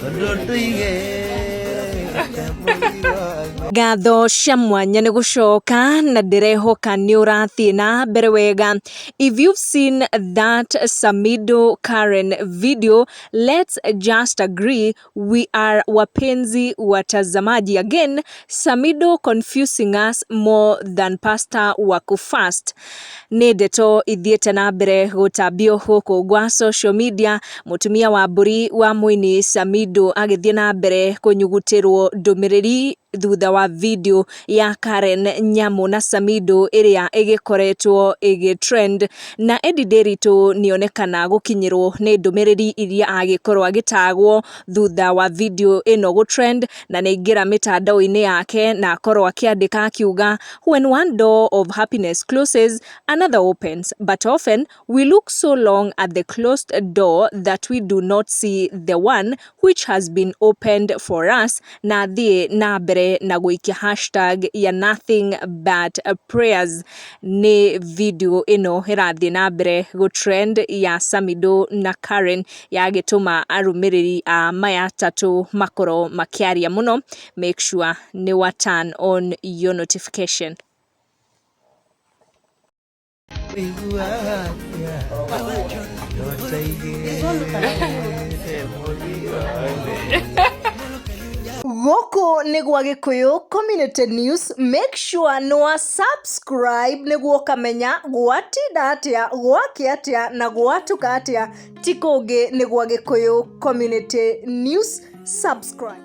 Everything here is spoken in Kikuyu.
Tondũ ndũigĩte mũrigo. Ngatho cia mwanya nĩ gũcoka na ndĩrehoka nĩ ũrathiĩ na mbere wega. If you've seen that Samido Karen video, let's just agree we are wapenzi watazamaji. Again, Samido confusing us more than pastor wa kufast. Nĩ ndeto ithiĩte na mbere gũtambio gũkũ gwa social media, mũtumia wa mbũri wa mũini Samido agĩthiĩ na mbere kũnyugutĩrwo ndũmĩrĩri thutha wa video ya Karen Nyamu na Samido ĩrĩa ĩgĩkoretwo ĩgĩ trend, na Eddie Nderitu nĩonekana gũkinyĩrwo nĩ ndũmĩrĩri iria agĩkorwo agĩtagwo thutha wa video ĩno gũ trend, na nĩaingĩra mĩtandao-inĩ yake na akorwo akĩandĩka akiuga, "When one door of happiness closes, another opens, but often we look so long at the closed door that we do not see the one which has been opened for us," na athiĩ na mbere na gũikia hashtag ya nothing but prayers. Nĩ video ĩno ĩrathiĩ na mbere gũ trend ya Samido na Karen, yagĩtũma arũmĩrĩri a maya atatũ makorwo makĩaria mũno. Make sure nĩ wa turn on your notification. Ũiguaga atĩa ũtaigĩte mũrigo? Gũkũ nĩ gwa Gĩkũyũ Community News. Make sure nĩ wa subscribe nĩguo ũkamenya gwatinda atĩa, gwakĩa atĩa na gwatuka atĩa. Ti kũngĩ, nĩ gwa Gĩkũyũ Community News. Subscribe.